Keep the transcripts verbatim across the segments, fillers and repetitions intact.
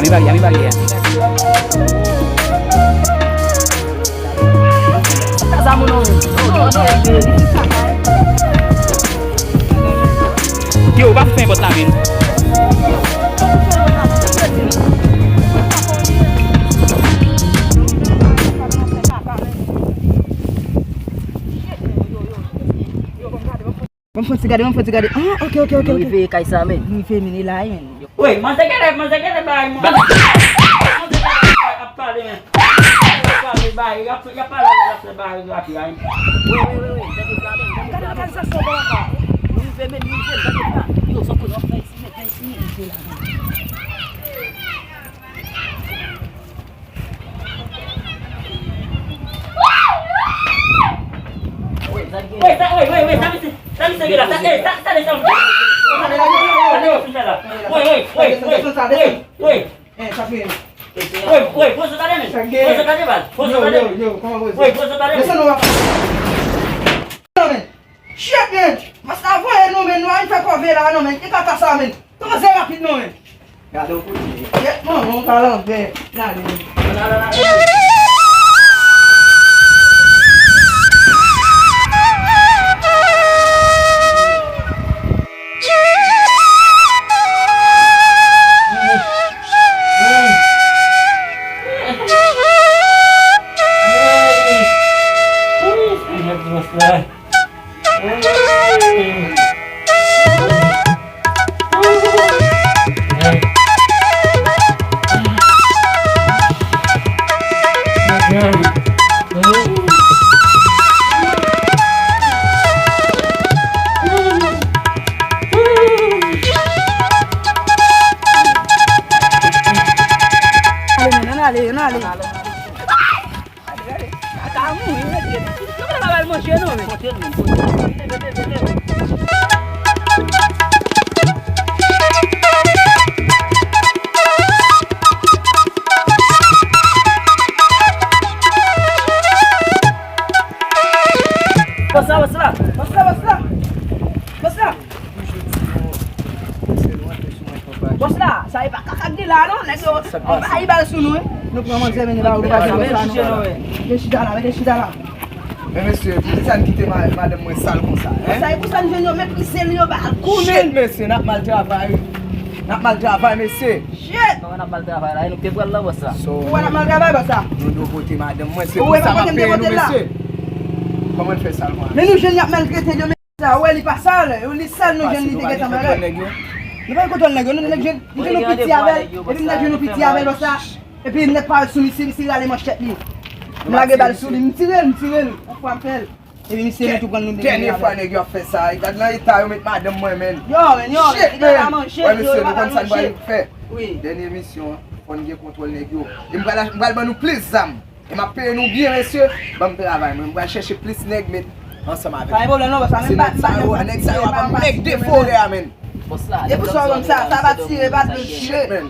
Baryè, men baryè a. Yo, pa fè pòt la, men. Ban m fè ti gade, ban m fè ti gade. Ah, ok, ok, ok, ok. Nou rive kay sa, men. Nou rive, men, e la, men. Wi, manzè genlè, manzè genlè bay, man. Manzè genlè bay, ap pale, men. Ap pale bay, y ap, y ap pale, y ap fè bay, y ap pale. Wi, wi, wi, wi. Gade lòganizasyon bò anba. Nou rive, men, nou rive, gade la. Yo, sa konnen w ap fè isi, men, fè isi, men, rive la, men. Wi, sa, wi, wi, wi, sa misye, sa misye gen la, sa, eh, sa, sa de sa, sa de sa, sa de sa, sa de sa, la. Wi, wi, wi, wi, wi, wi. Wi, wi, poze tande, men. Poze tande, baz. Poze tande. Wi, poze tande, men. Shit, men! Bòs la voye nou, men, nou al fè kòve la, non, men. Ki kaka sa, men? Poze rapid, non, men. Gade w kote. Shit, manman, w pral anvè. N ale, men. Ale, men, ann ale, ann ale. Gade, gade. Kaka mouri, mesye. Yo pa t ap al manje, non, men. Pote l, men, pote l. Vite, vite, vite. Bòs la, bòs la. Bòs la, bòs la. Bòs la. Bòs la, sa e pa kaka k gen la non, nèg yo anvayi bal sou nou wi. Nou pran manzè men nou pa nou pa jwenn bòs la non. Mete chita la, mete chita la. Men mesye, poukisa n kite ma- madanm mwen sal konsa, en? Sa e pou sa n jwenn yo meprize l, yo ba l kou men. Shit mesye, n ap mal travay wi. N ap mal travay mesye. Shit. Kòman n ap mal travay la? E nou k te pran l nan bòs la. Ou wè n ap mal travay bòs la? Nou dwe pote madanm mwen, se pou sa m ap peye nou mesye. Kòman n fè sal konsa? Men nou jwenn y ap maltrete yo. Sa, ou wè li pa sal, li sal nou jwenn li te gentan bagay. Nou pa gen kontwòl nèg yo, nou nèg jwenn, nou jwenn nou piti avè l, epi nou nèg jwenn nou piti avè l konsa, epi nèg parèt sou misye, misye rale manchèt li. M lage bal sou li, m tire l, m tire l, yon fwa m fè l. Epi misye nou tou pran nou dènye fwa nèg yo ap fè sa, gad nan eta yo met madanm mwen, men. Yo, men, yo, shit, men. Wè, mesye, nou konn sa n pral fè. Dènye misyon an, fò n gen kontwòl nèg yo. E m pral, m pral ban nou plis zam. E m ap peye nou byen, mesye. Ban m travay, mwen. M pral chèche plis nèg met ansanm avèk mwen. Pa gen pwoblèm non, bòs la. Se nèg sa yo, nèg sa yo ap ban m nèg de forè a, men. Bòs la, e pou sa w ban m sa, sa pa tire, pa dlo tire. Shit, men.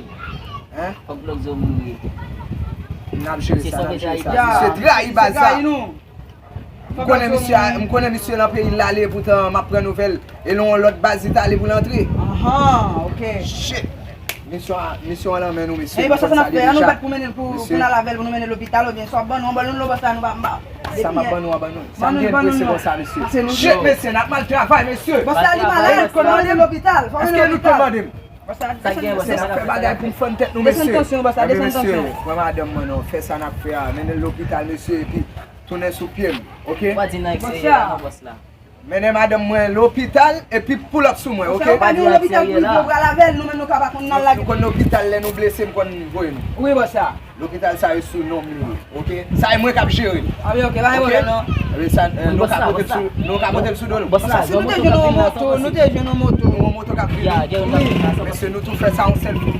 Hein? Fòk blòk zo mouri. N ap jere sa, n ap jere sa. Misye trayi baz la. M konnen misye, m konnen misye nan peyi l ale, poutan m ap pran nouvèl. E nan yon lòt baz li t ale pou l antre. Ahan, ok. Shit. Misyon an, misyon an nan men nou, mesye. Ey, bòs la, sa n ap fè a? Nou bat pou mennen l pou, pou n al avè l, pou nou mennen l lopital, oubyen sa w ap ban nou yon bòl nou dlo, bòs la, nou pa, m pa depi yè. Sa m ap ban nou, an ban nou. Sa m gen prese konsa, mesye. Shit, mesye, n ap mal travay, mesye. Bòs la, li malad, fò nou mennen l lopital, fò nou mennen l lopital. Èske nou konn mande m? Bòs la, desann tansyon. Mesye, n ap fè bagay pou n fann tèt nou, mesye. Desann tansyon, bòs la, desann tansyon. Mesye, pran madanm mwen non, fè sa n ap fè a, mennen l lopital, mesye, epi tounen sou pye m, ok? Pa di nan eksperyans la non, bòs la. Mennen madanm mwen lopital epi pull up sou mwen, ok? Ou pa di lopital pou l pral avè l, nou menm nou ka pa konn nan lage. Nou konn lopital lè nou blese, m konn voye nou. Wi, bòs la. Lopital sa yo sou non m li ye, ok? Sa e mwen k ap jere l. A wi, ok, pa gen pwoblèm non. Epi sa, eh, nou ka pote l sou, nou ka pote l sou do nou. Bòs la, si nou te jwenn yon moto, nou te jwenn yon moto. Nou yon moto k ap vini. Wi. Mesye, nou tou fè sa yon sèl kou.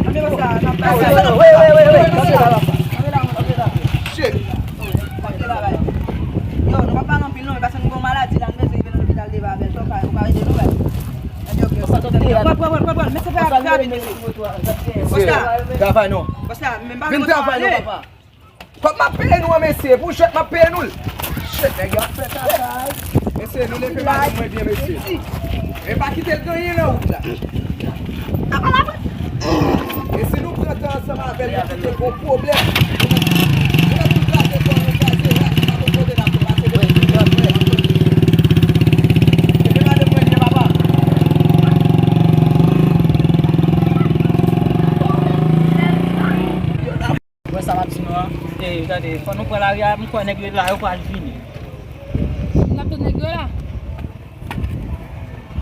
Anben bòs la, n ap pase. Wi, wi, wi, wi. Shit. Yo, nou pa pale anpil non, men paske nou gen yon maladi la, nou bezwen rive nan lopital devan avè l, sa w ka, ou ka ede nou, baz. Anben, ok. Pran, pran, pran, pran, pran. Mesye, fè rapid, rapid, mesye. Bòs la. Travay non. Bòs la, men pa vin travay non, papa. Kòb m ap peye nou an, mesye, pou jwèt m ap peye nou l. Shit, nèg yo ap fè kaka. Mesye, nou leve madanm mwen byen, mesye. E pa kite l gen anyen nan wout la. E si nou pran tan Wè sa m ap di nou an. E, gade, fò nou pran lari a, m kwè nèg yo la, yo pral vini. N ap tann nèg yo la.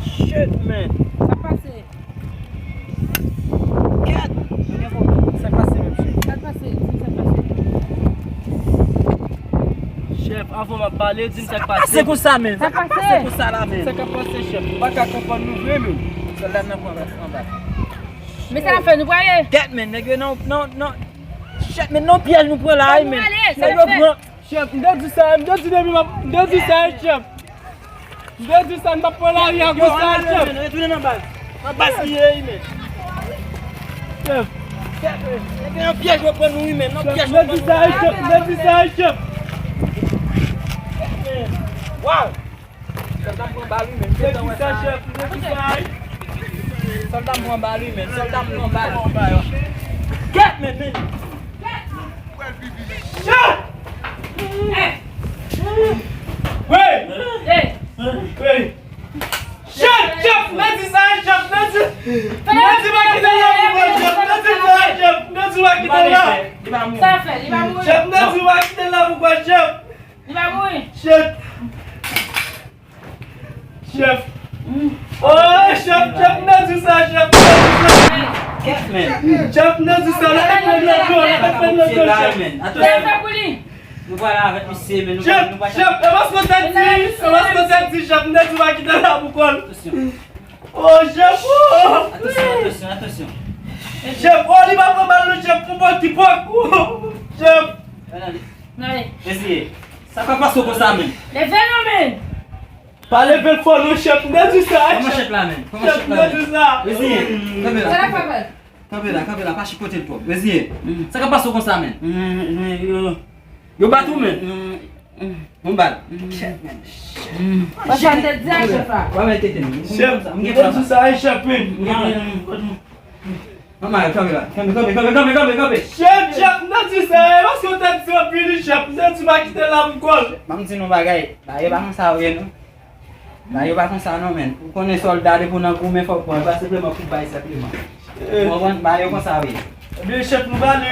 Shit, man. Sa k pase? Kèt! Sa k pase menm, chèf? Sa k pase? Di m sa k pase. Chèf, avan m ap pale, di m sa k pase. Sa k pase konsa, men? Sa k pase? Sa k pase konsa la, men? Sa k ap pase, chèf? M pa ka konprann nou vre, men. Sòlda nan pran anba. Men sa n ap fè, nou prale? Kèt, men, nèg yo nan, nan, nan. Chèf, men nan pyèj nou pran la, men. Nèg yo pran. Chèf, m te di sa, m te di depi m ap, m te di sa, chèf. M te di sa, n p ap pran lari a konsa, chèf. Retounen nan baz. Nan baz li ye, men. Chèf. Chèf, men. Nan pyèj yo pran nou, men. Nan pyèj yo pran nou. Chèf, m te di sa, chèf. M te di sa, chèf. Waw. Sòlda m pran bal, wi, men. M te di sa, chèf. M te di sa. Sòlda m pran bal, wi, men. Sòlda m pran bal. Kèt, men, men. Chèf! Wi! Wi! Chèf, chèf, m te di sa, chèf, m te di, m te di pa kite la pou mwen, chèf, m te di sa, chèf, m te di pa kite la. Sa fè, li pa mouri. Chèf, m te di pa kite la pou mwen, chèf. Li pa mouri. Chèf. Chèf. Oh, chèf, chèf, m te di sa, chèf, m te di sa. Kèt, men. Chèf, m te di sa, la, la, la, la, la, la, la, la, chèf. Sa fè pou li. Nou pral avèk misye, men nou pral, nou pral. Chèf, chèf, e paske w te di, e paske w te di, chèf, m te di pa kite la pou kò l. Atansyon. Oh, chèf, oh. Atansyon, atansyon, atansyon. Chèf, oh, li pa pran bal non, chèf, pou pòk ki pòk. Chèf. Reziye. Sa pa pase w konsa, men. Leve non, men. Pa leve l fò non, chèf, m te di sa, chèf. Kòman chèf la, men? Kòman chèf la, men? Chèf, m te di sa. Reziye. Kanpe la. Sa la, papa? Kanpe la, kanpe la, pa chipote l twòp. Reziye. Sa k ap pase w konsa, men? Yo bat ou, men? Yon bal. Chèf, men. Papa, m te di a, chèf la. Chèf, m te di sa, chèf, men. Manman, kanpe la. Kanpe, kanpe, kanpe, kanpe, kanpe, kanpe. Chèf, chèf, m te di sa, e paske w te di sa, vini, chèf, m te di pa kite l la pou kò l. Ban m di nou bagay. Bagay yo pa konsa, wi, non. Bagay yo pa konsa non, men. Ou konnen sòlda, depi w nan goumen, fòk pran. E pa senpleman pou bay senpleman. Ou konprann? Bagay yo konsa, wi. Ebyen, chèf, nou pale.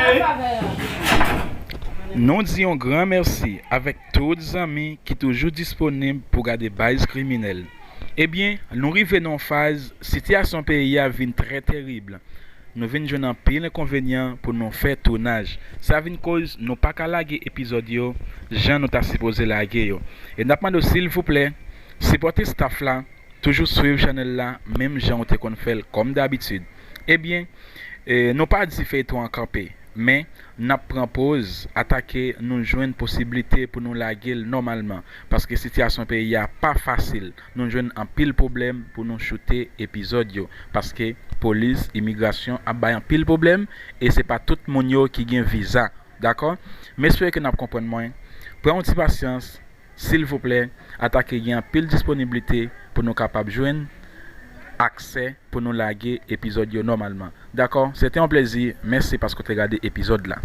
Nou di yon gran mèsi avèk tout zanmi ki toujou disponib pou gade Baz Kriminèl. Ebyen, nou rive nan yon faz, sitiyasyon peyi a vin trè terib. Nou vin jwenn anpil enkonvenyan pou nou fè tounaj. Sa vin koz nou pa ka lage epizòd yo jan nou ta sipoze lage yo. E n ap mande w, silvouplè, sipòte staff la, toujou swiv chanèl la, menm jan w te konn fè l kòm dabitid. Ebyen, e, nou pa di feyton an kanpe, men n ap pran poz ata ke nou jwenn posiblite pou nou lage l nòmalman, paske sitiyasyon peyi a pa fasil. Nou jwenn anpil pwoblèm pou nou choute epizòd yo, paske polis, imigrasyon ap bay anpil pwoblèm, e se pa tout moun yo ki gen viza, dakò? M espere ke n ap konprann mwen. Pran yon ti pasyans, silvouplè, ata ke gen anpil disponiblite pou nou kapab jwenn aksè pou nou lage epizòd yo nòmalman. Dakò? Se te yon plezi. Mèsi paske w te gade epizòd la.